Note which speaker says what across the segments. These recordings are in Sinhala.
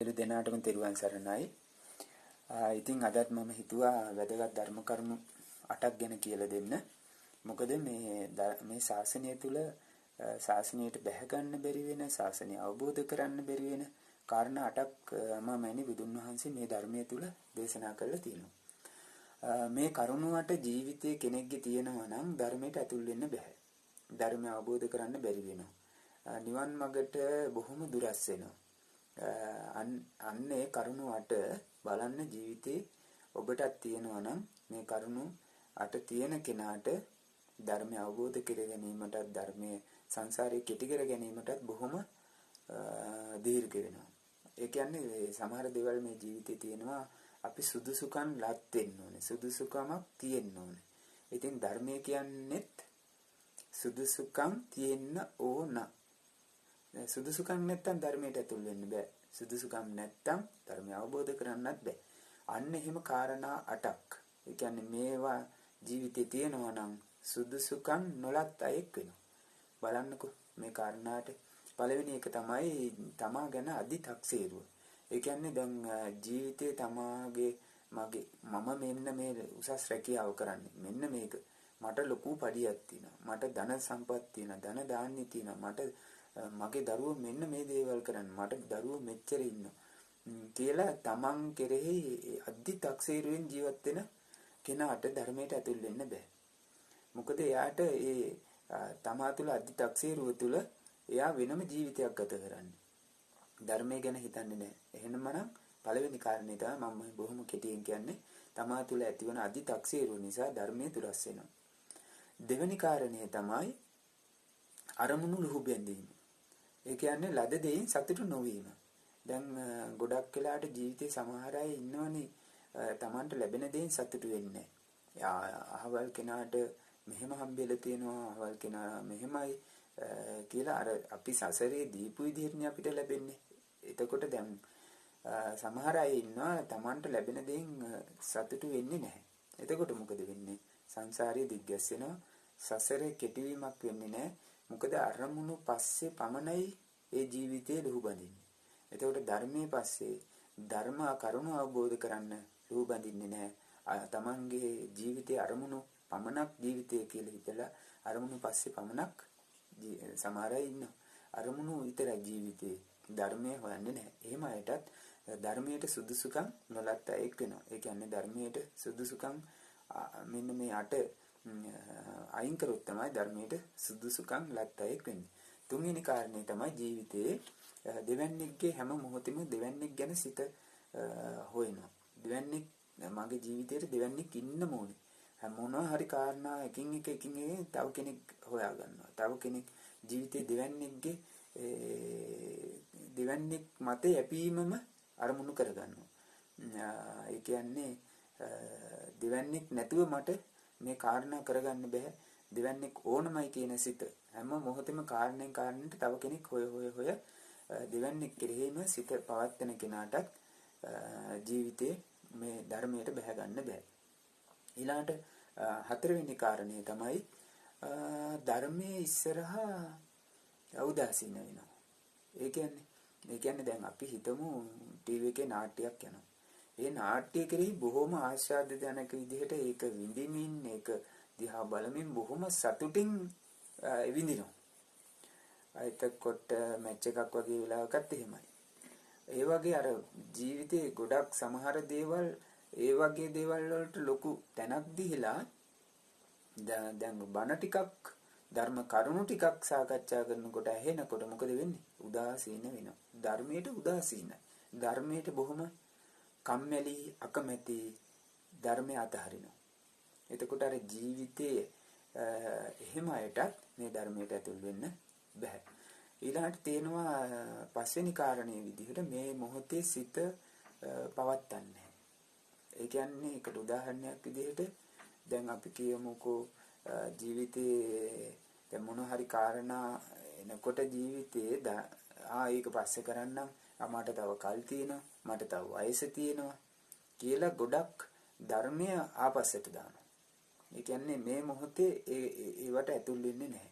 Speaker 1: සියලු දෙනාටම තෙරුවන් සරණයි. ඉතින් අදත් මම හිතුවා වැදගත් ධර්ම කරුණු 8ක් ගැන කියලා දෙන්න. මොකද මේ මේ ශාසනය තුල ශාසනයට බැහැ ගන්න බැරි වෙන, ශාසනය අවබෝධ කරන්න බැරි වෙන කාරණා 8ක් මම බුදුන් වහන්සේ මේ ධර්මයේ තුල දේශනා කරලා තියෙනවා. මේ කරුණු අට ජීවිතයේ කෙනෙක්ගේ තියෙනවා නම් ධර්මයට ඇතුල් වෙන්න බැහැ. ධර්මය අවබෝධ කරන්න බැරි වෙනවා. නිවන් මගට බොහොම දුරස් වෙනවා. අන්න ඒ කරුණු අට බලන්න ජීවිතේ ඔබටත් තියෙනවා නම් මේ කරුණු අට තියෙන කෙනාට ධර්මය අවබෝධ කර ගැනීමටත් ධර්මයේ සංසාරේ කෙටි කර ගැනීමටත් බොහොම දීර්ඝ වෙනවා. ඒ කියන්නේ සමහර දේවල් මේ ජීවිතේ තියෙනවා අපි සුදුසුකම් ලත් වෙන්න ඕනේ. සුදුසුකමක් තියෙන්න ඕනේ. ඉතින් ධර්මය කියන්නේත් සුදුසුකම් තියෙන්න ඕන. සුදුසුකම් නැත්තම් ධර්මයට ඇතුල් වෙන්න බෑ. සුදුසුකම් නැත්තම් ධර්මය අවබෝධ කරන්නත් බෑ. අන්න එහෙම කාරණා 8ක්. ඒ කියන්නේ මේවා ජීවිතේ තියෙනවා නම් සුදුසුකම් නොලත් අයෙක් වෙනවා. බලන්නකෝ මේ කාරණාට. පළවෙනි එක තමයි තමා ගැන අධිතක්සේරුව. ඒ කියන්නේ දැන් ජීවිතේ තමාගේ මගේ මම මෙන්න මේ උසස් රැකියාව කරන්නේ. මෙන්න මේක. මට ලොකු පඩියක් තියෙනවා. මට ධන සම්පත් තියෙනවා. ධන දාන්නේ තියෙනවා. මට මගේ දරුවෝ මෙන්න මේ දේවල් කරන්නේ. මට දරුවෝ මෙච්චර ඉන්නවා කියලා තමන් කෙරෙහි අධිතක්සේරුවෙන් ජීවත් වෙන කෙනාට ධර්මයට ඇතුල් වෙන්න බෑ. මොකද එයාට ඒ තමා තුළ අධිතක්සේරුව තුළ එයා වෙනම ජීවිතයක් ගත කරන්නේ. ධර්මය ගැන හිතන්නේ නැහැ. එහෙනමනම් පළවෙනි කාරණේ තමයි මම බොහොම කෙටියෙන් කියන්නේ තමා තුළ ඇතිවන අධිතක්සේරුව නිසා ධර්මයේ දුරස් වෙනවා. දෙවෙනි කාරණය තමයි අරමුණු ලුහු බැඳීම. ඒ කියන්නේ ලද දෙයින් සතුටු නොවීම. දැන් ගොඩක් වෙලාට ජීවිතේ සමහර අය ඉන්නවනේ තමන්ට ලැබෙන දෙයින් සතුටු වෙන්නේ නැහැ. අහවල් කෙනාට මෙහෙම හම්බෙලා තියෙනවා, අහවල් කෙනා මෙහෙමයි කියලා අර අපි සසරේ දීපු විදිහටනේ අපිට ලැබෙන්නේ. එතකොට දැන් සමහර අය ඉන්නවා තමන්ට ලැබෙන දෙයින් සතුටු වෙන්නේ නැහැ. එතකොට මොකද වෙන්නේ? සංසාරයේ දිග්ගැස්සෙනවා. සසරේ කෙටිවීමක් වෙන්නේ නැහැ. මොකද අරමුණු පස්සේ පමණයි ඒ ජීවිතේ ලුහු බඳින්නේ. එතකොට ධර්මයේ පස්සේ ධර්ම කරුණ අවබෝධ කරන්න ලුහු බඳින්නේ නැහැ. තමන්ගේ ජීවිතයේ අරමුණු පමණක් ජීවිතය කියලා හිතලා අරමුණු පස්සේ පමණක් සමහර අය ඉන්නවා. අරමුණු විතරයි ජීවිතේ. ධර්මයේ හොයන්නේ නැහැ. එහෙම අයටත් ධර්මයට සුදුසුකම් නොලත් අයෙක් වෙනවා. ඒ කියන්නේ ධර්මයට සුදුසුකම් මෙන්න මේ අට අයින් කරොත් තමයි ධර්මයට සුදුසුකම් ලත් අයෙක් වෙන්නේ. තුන්වෙනි කාරණේ තමයි ජීවිතයේ දෙවන්නේගේ හැම මොහොතෙම දෙවන්නේක් ගැන සිත හොයනවා. දෙවන්නේක් මගේ ජීවිතේට දෙවන්නේක් ඉන්න ඕනේ. හැම මොනවා හරි කාරණා එකින් එක එකින් එක තව කෙනෙක් හොයා ගන්නවා. තව කෙනෙක් ජීවිතේ දෙවන්නේක්ගේ දෙවන්නේක් මත යැපීමම අරමුණු කරගන්නවා. ඒ කියන්නේ දෙවන්නේක් නැතුව මට මේ කාරණා කරගන්න බෑ. දෙවන්නේක් ඕනමයි කියන සිත හැම මොහොතෙම කාරණෙන් කාරණයට තව කෙනෙක් හොය හොය හොය දෙවන්නේක් කෙරෙහිම සිත පවත්වන කෙනාටත් ජීවිතේ මේ ධර්මයට බැහැ ගන්න බෑ. ඊළාට හතරවෙනි කාරණය තමයි ධර්මයේ ඉස්සරහා උදාසීන වෙනවා. ඒ කියන්නේ දැන් අපි හිතමු ටීවී එකේ නාට්‍යයක් යනවා. ඒ නාට්‍ය කෙරෙහි බොහොම ආශාදජනක විදිහට ඒක විඳිමින් ඒක දිහා බලමින් බොහොම සතුටින් විඳිනවා. එතකොට මැච් එකක් වගේ වෙලාවකත් එහෙමයි. ඒ වගේ අර ජීවිතේ ගොඩක් සමහර දේවල් ඒ වගේ දේවල් වලට ලොකු තැනක් දීලා දැන් බණ ටිකක් ධර්ම කරුණු ටිකක් සාකච්ඡා කරනකොට ඇහෙනකොට මොකද වෙන්නේ? උදාසීන වෙනවා. ධර්මයට උදාසීනයි. ධර්මයට බොහොම කම්මැලි අකමැති ධර්මය අතහරිනවා. එතකොට අර ජීවිතයේ එහෙම අයටත් මේ ධර්මයට ඇතුල් වෙන්න බෑ. ඊළඟට තියෙනවා පස්වෙනි කාරණේ විදිහට මේ මොහොතේ සිත පවත්තන්නේ. ඒ කියන්නේ ඒකට උදාහරණයක් විදිහට දැන් අපි කියමුකෝ ජීවිතේ දැන් මොන හරි කාරණා එනකොට ජීවිතේ ඒක පස්සේ කරන්නම්, මට තව කල් තියෙනවා, මට තව වයස තියෙනවා කියලා ගොඩක් ධර්මය ආපස්සට දානවා. ඒ කියන්නේ මේ මොහොතේ ඒවට ඇතුල් වෙන්නේ නැහැ.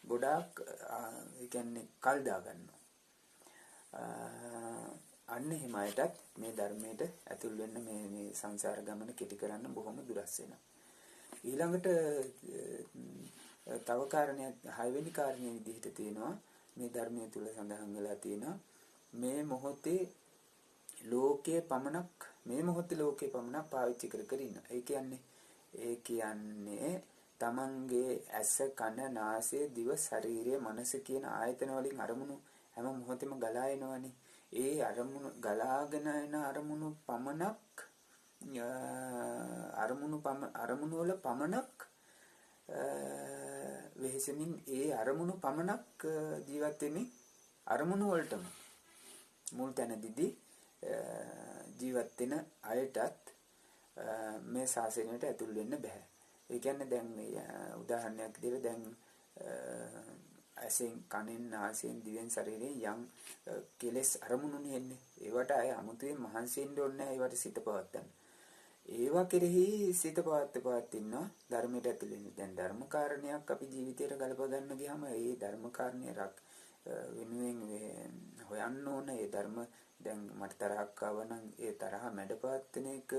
Speaker 1: ගොඩාක් ඒ කියන්නේ කල් දා ගන්නවා. අන්න එහෙම අයටත් මේ ධර්මයට ඇතුල් වෙන්න මේ මේ සංසාර ගමන කෙටි කරන්න බොහොම දුරස් වෙනවා. ඊළඟට තව කාරණයක් හයවෙනි කාරණේ විදිහට තියෙනවා මේ ධර්මය තුල සඳහන් වෙලා තියෙනවා මේ මොහොතේ ලෝකයේ පමණක් මේ මොහොතේ ලෝකයේ පමණක් පාවිච්චි කර කර ඉන්න. ඒ කියන්නේ තමන්ගේ ඇස කන නාසය දිව ශරීරය මනස කියන ආයතන වලින් අරමුණු හැම මොහොතෙම ගලා එනවනේ. ඒ අරමුණු ගලාගෙන එන අරමුණු පමණක් අරමුණු වල පමණක් වෙහෙසෙමින් ඒ අරමුණු පමණක් ජීවත් වෙමින් අරමුණු වලටම මුල් තැනදීදී ජීවත් වෙන අයටත් මේ ශාසනයට ඇතුල් වෙන්න බෑ. ඒ කියන්නේ දැන් මේ උදාහරණයක් විදිහට දැන් ඇසෙන් කනෙන් නාසයෙන් දිවෙන් ශරීරයෙන් යම් කෙලෙස් අරමුණුනේ එන්නේ. ඒවට අය අමුතුවෙන් මහන්සි වෙන්න ඕනේ නැහැ. ඒවට සිත පවත්තන්න. ඒවා කෙරෙහි සිත පවත්ිනවා ධර්මයට ඇතුල් වෙන්න. දැන් ධර්ම කාරණයක් අපි ජීවිතයට ගලප ගන්න ගියාම ඒ ධර්ම කාරණය වෙනුවෙන් හොයන්න ඕන. ඒ ධර්ම දැන් මට තරහක් ආවා නම් ඒ තරහ මැඩපවත්වන එක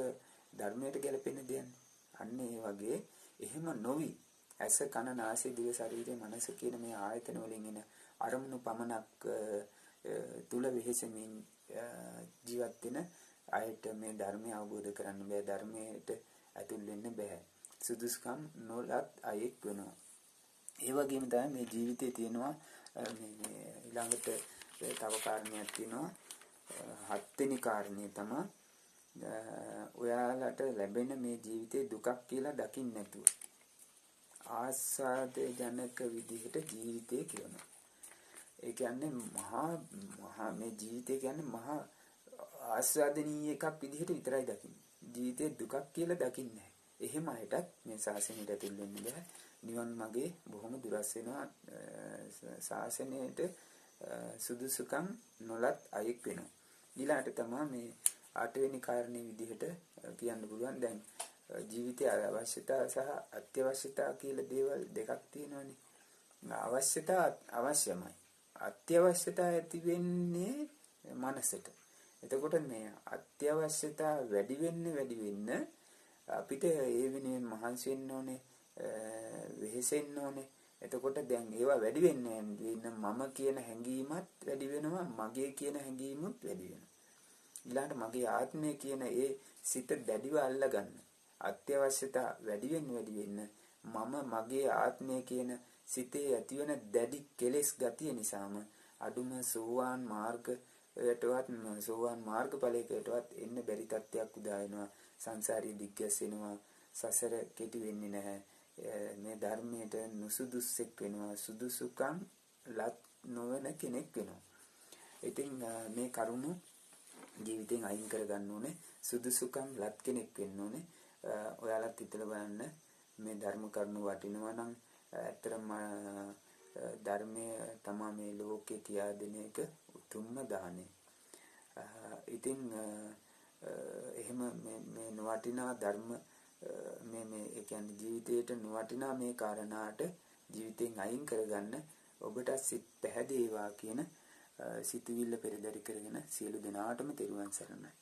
Speaker 1: ධර්මයට ගැලපෙන දෙයක්. අන්න ඒ වගේ එහෙම නොවි ඇස කන නාසය දිව ශරීරය මනස කියන මේ ආයතන වලින් එන අරමුණු පමණක් තුල වෙහෙසෙමින් ජීවත් වෙන අයට මේ ධර්මය අවබෝධ කරන්න බෑ. ධර්මයට ඇතුල් වෙන්න බෑ. සුදුසුකම් නොලත් අයෙක් වෙනවා. ඒ වගේම තමයි මේ ජීවිතේ තියෙනවා මේ ඊළඟට තව කාරණයක් තියෙනවා. හත්වෙනි කාරණය තමයි ඔයාලට ලැබෙන මේ ජීවිතේ දුකක් කියලා දකින්න නැතුව ආස්වාද ජනක විදිහට ජීවිතේ කියනවා. ඒ කියන්නේ මහා මේ ජීවිතය කියන්නේ මහා ආස්වාදනීය එකක් විදිහට විතරයි දකින්නේ. ජීවිතේ දුකක් කියලා දකින්නේ නැහැ. එහෙම අයටත් මේ ශාසනයට ඇතුල් වෙන්න බෑ. නිවන් මාගේ බොහොම දුරස් වෙනවා. ශාසනයට සුදුසුකම් නොලත් අයෙක් වෙනවා. ඊළඟට තමයි මේ අටවෙනි කාරණේ විදිහට කියන්න පුළුවන්. දැන් ජීවිතයේ අවශ්‍යතා සහ අත්‍යවශ්‍යතා කියලා දේවල් දෙකක් තියෙනවානේ. අවශ්‍යතා අවශ්‍යමයි. අත්‍යවශ්‍යතා ඇති වෙන්නේ මනසට. එතකොට මේ අත්‍යවශ්‍යතා වැඩි වෙන්න අපිට ඒ වෙනුවෙන් මහන්සි වෙන්න ඕනේ, වෙහෙසෙන්න ඕනේ. එතකොට දැන් ඒවා වැඩි වෙන්න මම කියන හැඟීමත් වැඩි වෙනවා, මගේ කියන හැඟීමුත් වැඩි වෙනවා. ඊළඟට මගේ ආත්මය කියන ඒ සිත දැඩිව අල්ලගන්න. අත්‍යවශ්‍යතා වැඩි වෙන්න මම මගේ ආත්මය කියන සිතේ ඇතිවන දැඩි කෙලෙස් ගතිය නිසාම අඩුම සෝවාන් මාර්ගයටවත් සෝවාන් මාර්ගඵලයකටවත් එන්න බැරි තත්ත්වයක් උදා වෙනවා. සංසාරී දිග්ගැස් වෙනවා. සසර කෙටි වෙන්නේ නැහැ. මේ ධර්මයට නුසුදුස්සෙක් වෙනවා. සුදුසුකම් ලත් නොවන කෙනෙක් වෙනවා. ඉතින් මේ කරුණු ජීවිතෙන් අයින් කරගන්න ඕනේ. සුදුසුකම් ලත් කෙනෙක් වෙන්න ඕනේ. ඔයාලත් හිතලා බලන්න මේ ධර්ම කරුණු වටිනවා නම් ඇත්තටම ධර්මය තමා මේ ලෝකේ කියා දෙන එක උතුම්ම දානය. ඉතින් එහෙම මේ නොවටිනා ධර්ම මේ මේ ඒ කියන්නේ ජීවිතේට නොවටිනා මේ කාරණාට ජීවිතෙන් අයින් කරගන්න ඔබට සිත් පැහැදේවා කියන සිතුවිල්ල පෙරදරි කරගෙන සියලු දෙනාටම තෙරුවන් සරණයි.